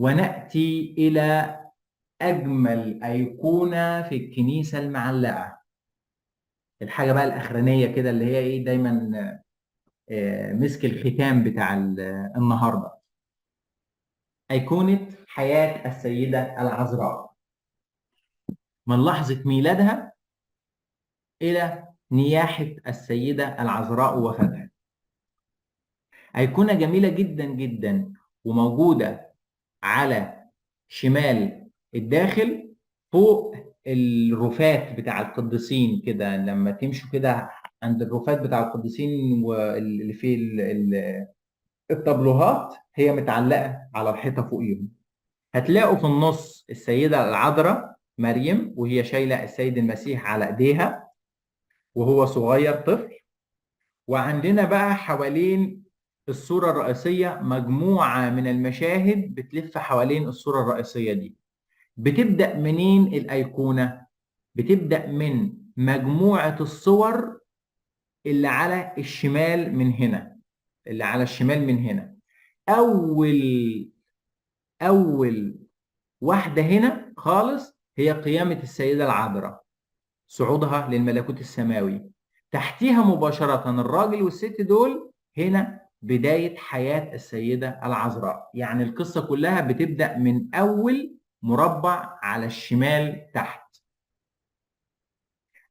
ونأتي إلى أجمل أيقونة في الكنيسة المعلقة، الحاجة بقى الأخرانية كده اللي هي إيه دايما مسك الختام بتاع النهاردة، أيقونة حياة السيدة العذراء من لحظة ميلادها إلى نياحة السيدة العذراء ووفاتها. أيقونة جميلة جدا جدا، وموجودة على شمال الداخل فوق الرفات بتاع القديسين كده. لما تمشوا كده عند الرفات بتاع القديسين واللي فيه الطابلوهات، هي متعلقة على الحيطة فوقيهم. هتلاقوا في النص السيدة العذراء مريم وهي شايلة السيد المسيح على ايديها وهو صغير طفل. وعندنا بقى حوالين الصورة الرئيسية مجموعة من المشاهد بتلف حوالين الصورة الرئيسية دي. بتبدأ منين الأيقونة؟ بتبدأ من مجموعة الصور اللي على الشمال من هنا، اللي على الشمال من هنا. أول واحدة هنا خالص هي قيامة السيدة العذراء، صعودها للملكوت السماوي. تحتيها مباشرة الراجل والست دول، هنا بداية حياة السيدة العذراء. يعني القصة كلها بتبدأ من أول مربع على الشمال تحت.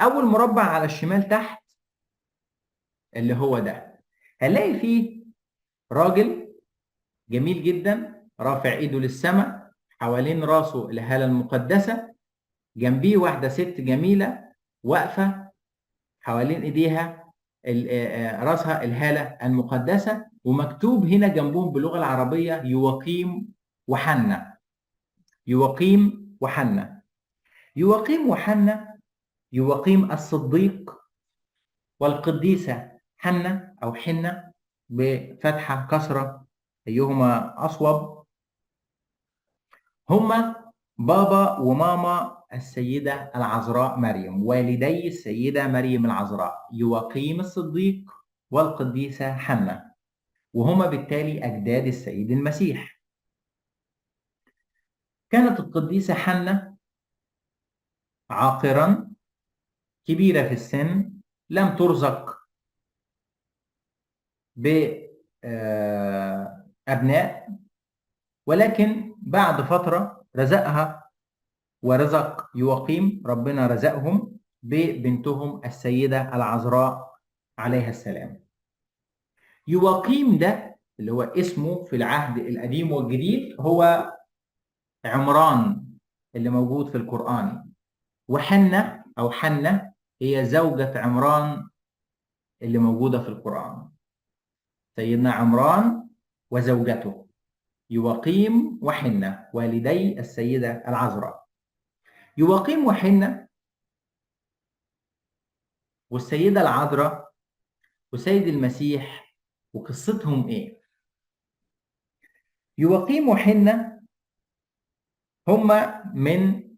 أول مربع على الشمال تحت اللي هو ده، هنلاقي فيه راجل جميل جدا رافع ايده للسماء، حوالين راسه الهالة المقدسة، جنبيه واحدة ست جميلة واقفة حوالين ايديها راسها الهالة المقدسة، ومكتوب هنا جنبهم باللغة العربية يواقيم وحنة. يواقيم وحنة، يواقيم وحنة، يواقيم الصديق والقديسة حنة أو حنة بفتحة كسرة أيهما أصوب، هما بابا وماما السيدة العذراء مريم، والدي السيدة مريم العذراء، يواقيم الصديق والقديسة حنة، وهما بالتالي أجداد السيد المسيح. كانت القديسة حنة عاقرا كبيرة في السن، لم ترزق بأبناء، ولكن بعد فترة رزقها ورزق يواقيم، ربنا رزقهم ببنتهم السيدة العذراء عليها السلام. يواقيم ده اللي هو اسمه في العهد القديم والجديد هو عمران اللي موجود في القرآن، وحنة أو حنة هي زوجة عمران اللي موجودة في القرآن، سيدنا عمران وزوجته يواقيم وحنة والدي السيدة العذراء. يواقيم وحنة والسيدة العذراء وسيد المسيح وقصتهم إيه؟ يواقيم وحنة هما من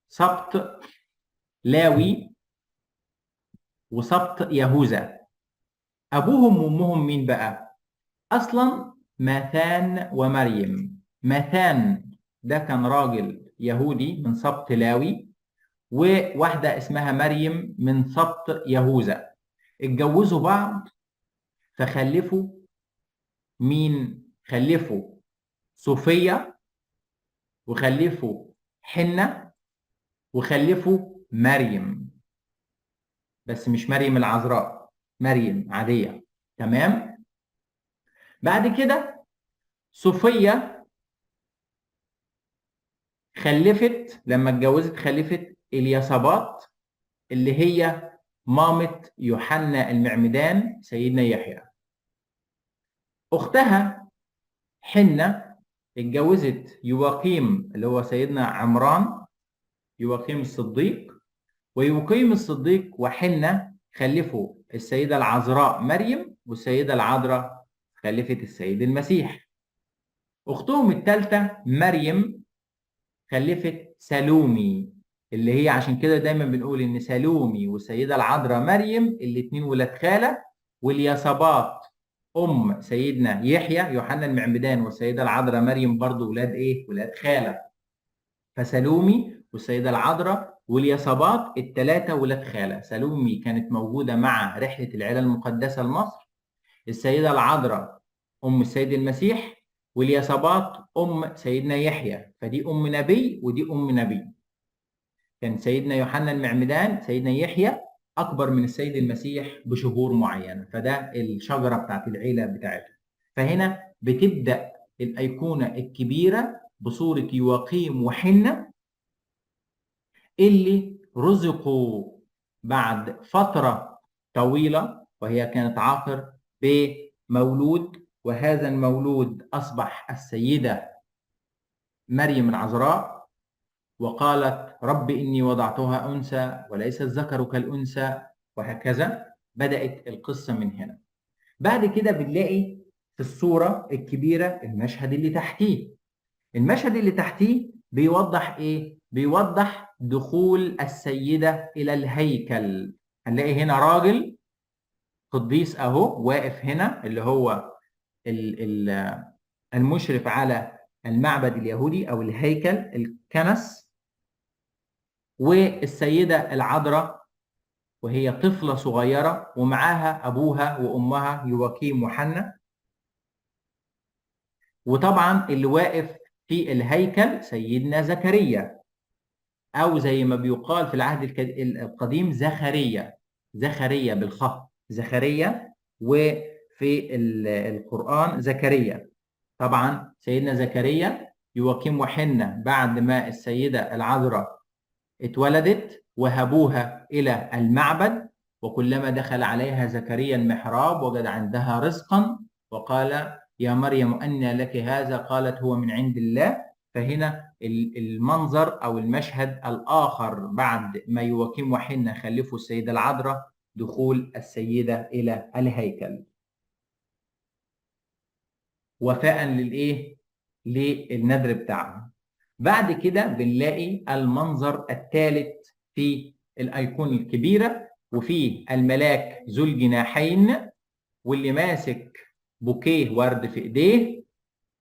سبط لاوي وسبط يهوذا. أبوهم وأمهم مين بقى؟ أصلا ماثان ومريم. ماثان ده كان راجل يهودي من سبط لاوي، وواحدة اسمها مريم من سبط يهوذا. اتجوزوا بعض فخلفوا مين؟ خلفوا صوفيا، وخلفوا حنة، وخلفوا مريم، بس مش مريم العذراء، مريم عادية. تمام؟ بعد كده صوفيا خلفت، لما اتجوزت خلفت اليصابات اللي هي مامة يوحنا المعمدان سيدنا يحيى. أختها حنة اتجوزت يواقيم اللي هو سيدنا عمران، يواقيم الصديق، ويقيم الصديق وحنة خلفوا السيدة العذراء مريم، والسيدة العذراء خلفت السيد المسيح. أختهم الثالثة مريم خلفت سالومي، اللي هي عشان كده دايما بنقول إن سالومي والسيدة العذراء مريم الاتنين ولاد خالة، واليصابات ام سيدنا يحيى يوحنا المعمدان والسيدة العذراء مريم برضو ولاد ايه؟ ولاد خاله. فسالومي والسيدة العذراء واليصابات الثلاثة ولاد خاله. سالومي كانت موجودة مع رحله العيلة المقدسة لمصر، السيدة العذراء ام السيد المسيح، واليصابات ام سيدنا يحيى، فدي ام نبي ودي ام نبي. كان سيدنا يوحنا المعمدان سيدنا يحيى اكبر من السيد المسيح بشهور معينة، فده الشجرة بتاعت العيلة بتاعته. فهنا بتبدا الايقونه الكبيرة بصورة يواقيم وحنه اللي رزقوا بعد فترة طويلة وهي كانت عاقر بمولود، وهذا المولود اصبح السيدة مريم العذراء، وقالت رب إني وضعتها أنثى وليس الذكر كالأنثى، وهكذا بدأت القصة من هنا. بعد كده بنلاقي في الصورة الكبيرة المشهد اللي تحتيه. المشهد اللي تحتيه بيوضح إيه؟ بيوضح دخول السيدة إلى الهيكل. هنلاقي هنا راجل قديس أهو واقف هنا، اللي هو المشرف على المعبد اليهودي أو الهيكل الكنس، والسيدة العذراء وهي طفلة صغيرة ومعاها أبوها وأمها يواكيم وحنا. وطبعا اللي واقف في الهيكل سيدنا زكريا، أو زي ما بيقال في العهد القديم زخريا، زخريا بالخاء، زخريا، وفي القرآن زكريا. طبعا سيدنا زكريا يواكيم وحنا بعد ما السيدة العذراء اتولدت وهبوها إلى المعبد، وكلما دخل عليها زكريا المحراب وجد عندها رزقا وقال يا مريم أنى لك هذا؟ قالت هو من عند الله. فهنا المنظر أو المشهد الآخر بعد ما يواكيم وحنا خلفوا السيدة العذراء، دخول السيدة إلى الهيكل وفاء للإيه؟ للنذر بتاعهم. بعد كده بنلاقي المنظر الثالث في الأيقونة الكبيرة، وفيه الملاك ذو الجناحين واللي ماسك بوكيه ورد في إيديه،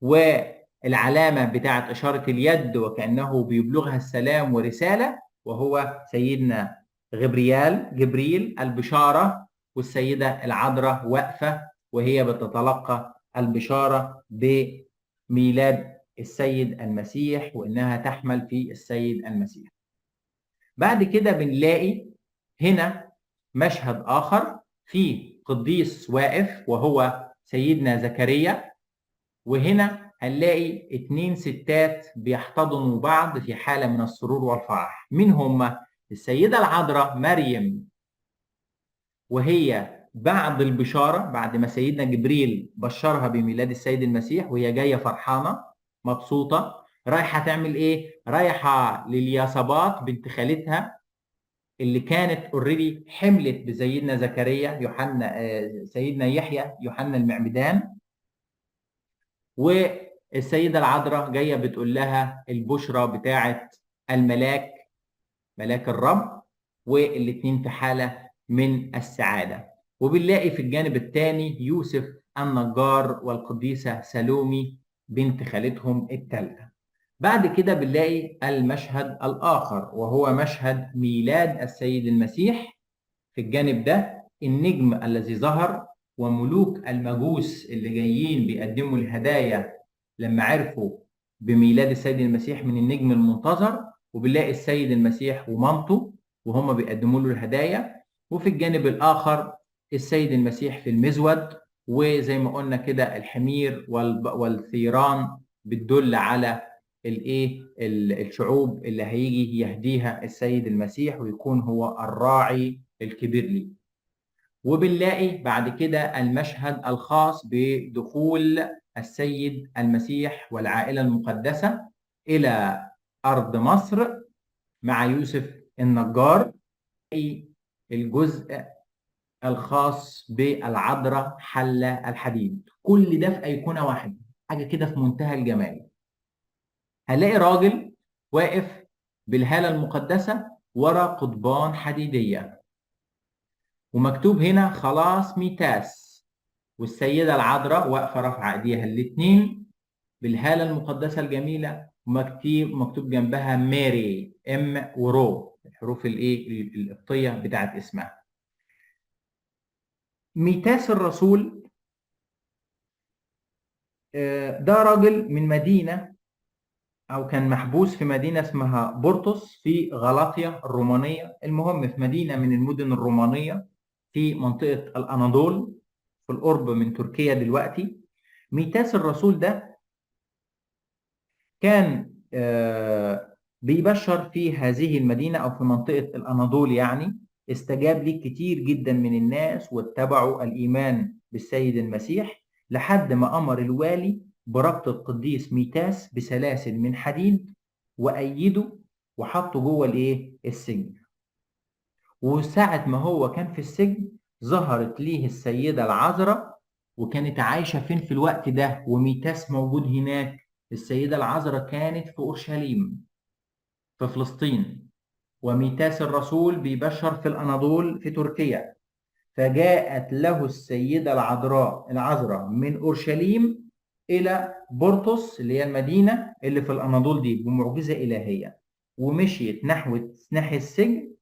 والعلامة بتاعت إشارة اليد وكأنه بيبلغها السلام ورسالة، وهو سيدنا جبريل البشارة، والسيدة العذراء واقفة وهي بتتلقى البشارة بميلاد السيد المسيح وإنها تحمل في السيد المسيح. بعد كده بنلاقي هنا مشهد آخر فيه قديس واقف وهو سيدنا زكريا، وهنا هنلاقي 2 ستات بيحتضنوا بعض في حالة من السرور والفرح. مين هما؟ السيدة العذراء مريم، وهي بعد البشارة، بعد ما سيدنا جبريل بشرها بميلاد السيد المسيح، وهي جاية فرحانة مبسوطة، رايحة تعمل ايه؟ رايحة للياصبات بنت خالتها اللي كانت اوريدي حملت بسيدنا زكريا يوحنا، سيدنا يحيى يوحنا المعمدان. والسيدة العذراء جاية بتقول لها البشرى بتاعة الملاك، ملاك الرب، والاتنين في حالة من السعادة. وبنلاقي في الجانب الثاني يوسف النجار والقديسة سالومي بنت خالتهم الثالثة. بعد كده بنلاقي المشهد الآخر وهو مشهد ميلاد السيد المسيح. في الجانب ده النجم الذي ظهر وملوك المجوس اللي جايين بيقدموا الهدايا لما عرفوا بميلاد السيد المسيح من النجم المنتظر، وبنلاقي السيد المسيح ومامته وهم بيقدموا له الهدايا. وفي الجانب الآخر السيد المسيح في المزود، وزي ما قلنا كده الحمير والثيران بتدل على الشعوب اللي هيجي يهديها السيد المسيح ويكون هو الراعي الكبير ليه. وبنلاقي بعد كده المشهد الخاص بدخول السيد المسيح والعائلة المقدسة إلى أرض مصر مع يوسف النجار. الجزء الخاص بالعذراء حلة الحديد، كل ده في أيقونة واحدة، حاجة كده في منتهى الجمال. هنلاقي راجل واقف بالهالة المقدسة ورا قضبان حديدية، ومكتوب هنا خلاص ميتاس. والسيدة العذراء واقفة رافعة ايديها الاثنين بالهالة المقدسة الجميلة، ومكتوب جنبها ماري، ام ورو، الحروف الايه القبطية بتاعت اسمها. ميتاس الرسول ده راجل من مدينة، أو كان محبوس في مدينة اسمها بورتوس في غلاطيا الرومانية. المهم في مدينة من المدن الرومانية في منطقة الأناضول في القرب من تركيا دلوقتي. ميتاس الرسول ده كان بيبشر في هذه المدينة أو في منطقة الأناضول، يعني استجاب ليه كتير جدا من الناس واتبعوا الإيمان بالسيد المسيح، لحد ما أمر الوالي بربط القديس ميتاس بسلاسل من حديد وأيده وحطه جوه الإيه؟ السجن. وساعة ما هو كان في السجن ظهرت ليه السيدة العذراء، وكانت عايشة فين في الوقت ده وميتاس موجود هناك؟ السيدة العذراء كانت في أورشليم في فلسطين، وميتاس الرسول بيبشر في الأناضول في تركيا. فجاءت له السيدة العذراء من أورشليم إلى بورتوس اللي هي المدينة اللي في الأناضول دي بمعجزة إلهية، ومشيت ناحية السجن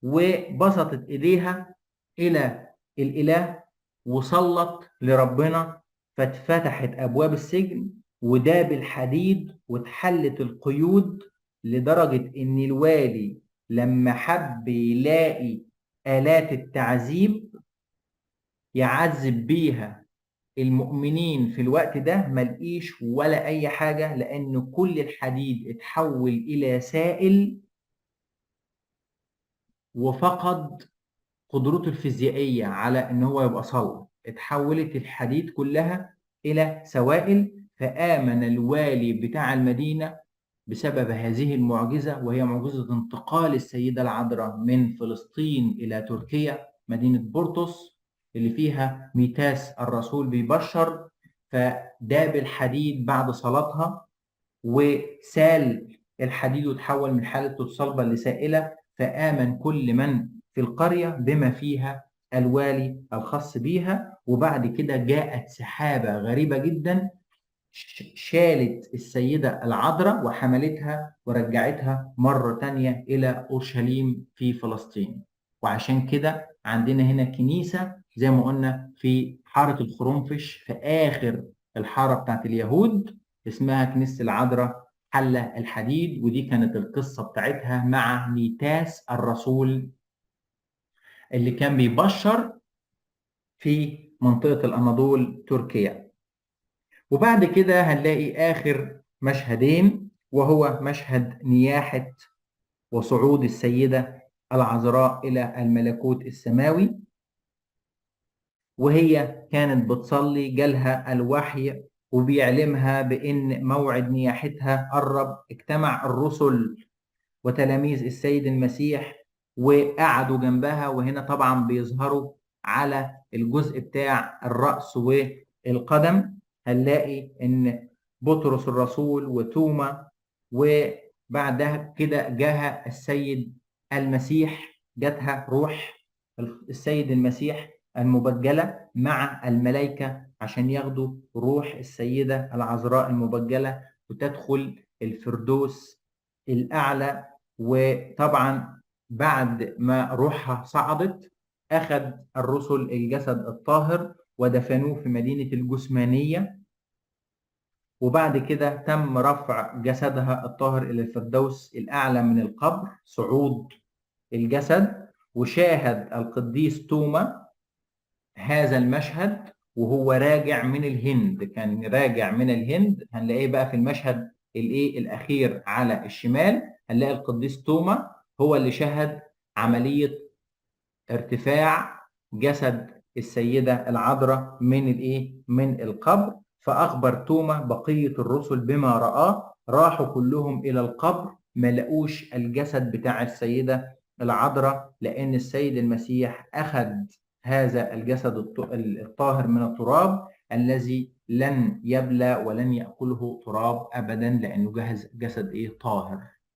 وبسطت إيديها إلى الإله وصلت لربنا، فاتفتحت أبواب السجن وداب الحديد واتحلت القيود، لدرجة إن الوالي لما حب يلاقي آلات التعذيب يعذب بيها المؤمنين في الوقت ده ملقيش ولا أي حاجة، لأن كل الحديد اتحول إلى سائل وفقد قدرته الفيزيائية على إن هو يبقى صلب، اتحولت الحديد كلها إلى سوائل. فآمن الوالي بتاع المدينة بسبب هذه المعجزة، وهي معجزة انتقال السيدة العذراء من فلسطين إلى تركيا مدينة بورتوس اللي فيها ميتاس الرسول بيبشر. فداب الحديد بعد صلاتها وسال الحديد وتحول من حالته الصلبة لسائلة، فآمن كل من في القرية بما فيها الوالي الخاص بيها. وبعد كده جاءت سحابة غريبة جدا شالت السيدة العذراء وحملتها ورجعتها مرة تانية إلى أورشليم في فلسطين. وعشان كده عندنا هنا كنيسة زي ما قلنا في حارة الخرنفش في آخر الحارة بتاعت اليهود، اسمها كنيسة العذراء حلة الحديد، ودي كانت القصة بتاعتها مع ميتاس الرسول اللي كان بيبشر في منطقة الأناضول تركيا. وبعد كده هنلاقي آخر مشهدين، وهو مشهد نياحة وصعود السيدة العذراء إلى الملكوت السماوي، وهي كانت بتصلي جالها الوحي وبيعلمها بأن موعد نياحتها قرب. اجتمع الرسل وتلاميذ السيد المسيح وقعدوا جنبها، وهنا طبعا بيظهروا على الجزء بتاع الرأس والقدم. هنلاقي إن بطرس الرسول وتوما، وبعدها كده جاها السيد المسيح، جاتها روح السيد المسيح المبجلة مع الملائكة عشان ياخدوا روح السيدة العذراء المبجلة وتدخل الفردوس الأعلى. وطبعا بعد ما روحها صعدت أخذ الرسل الجسد الطاهر ودفنوه في مدينة الجثمانية، وبعد كده تم رفع جسدها الطاهر إلى الفردوس الأعلى من القبر، صعود الجسد. وشاهد القديس توما هذا المشهد وهو راجع من الهند، كان راجع من الهند. هنلاقيه بقى في المشهد الايه الأخير على الشمال، هنلاقي القديس توما هو اللي شهد عملية ارتفاع جسد السيدة العذراء من الايه من القبر. فأخبر توما بقية الرسل بما رآه، راحوا كلهم إلى القبر ما لقوش الجسد بتاع السيدة العذراء، لأن السيد المسيح أخذ هذا الجسد الطاهر من التراب الذي لن يبلى ولن يأكله تراب أبدا، لأنه جسد إيه طاهر.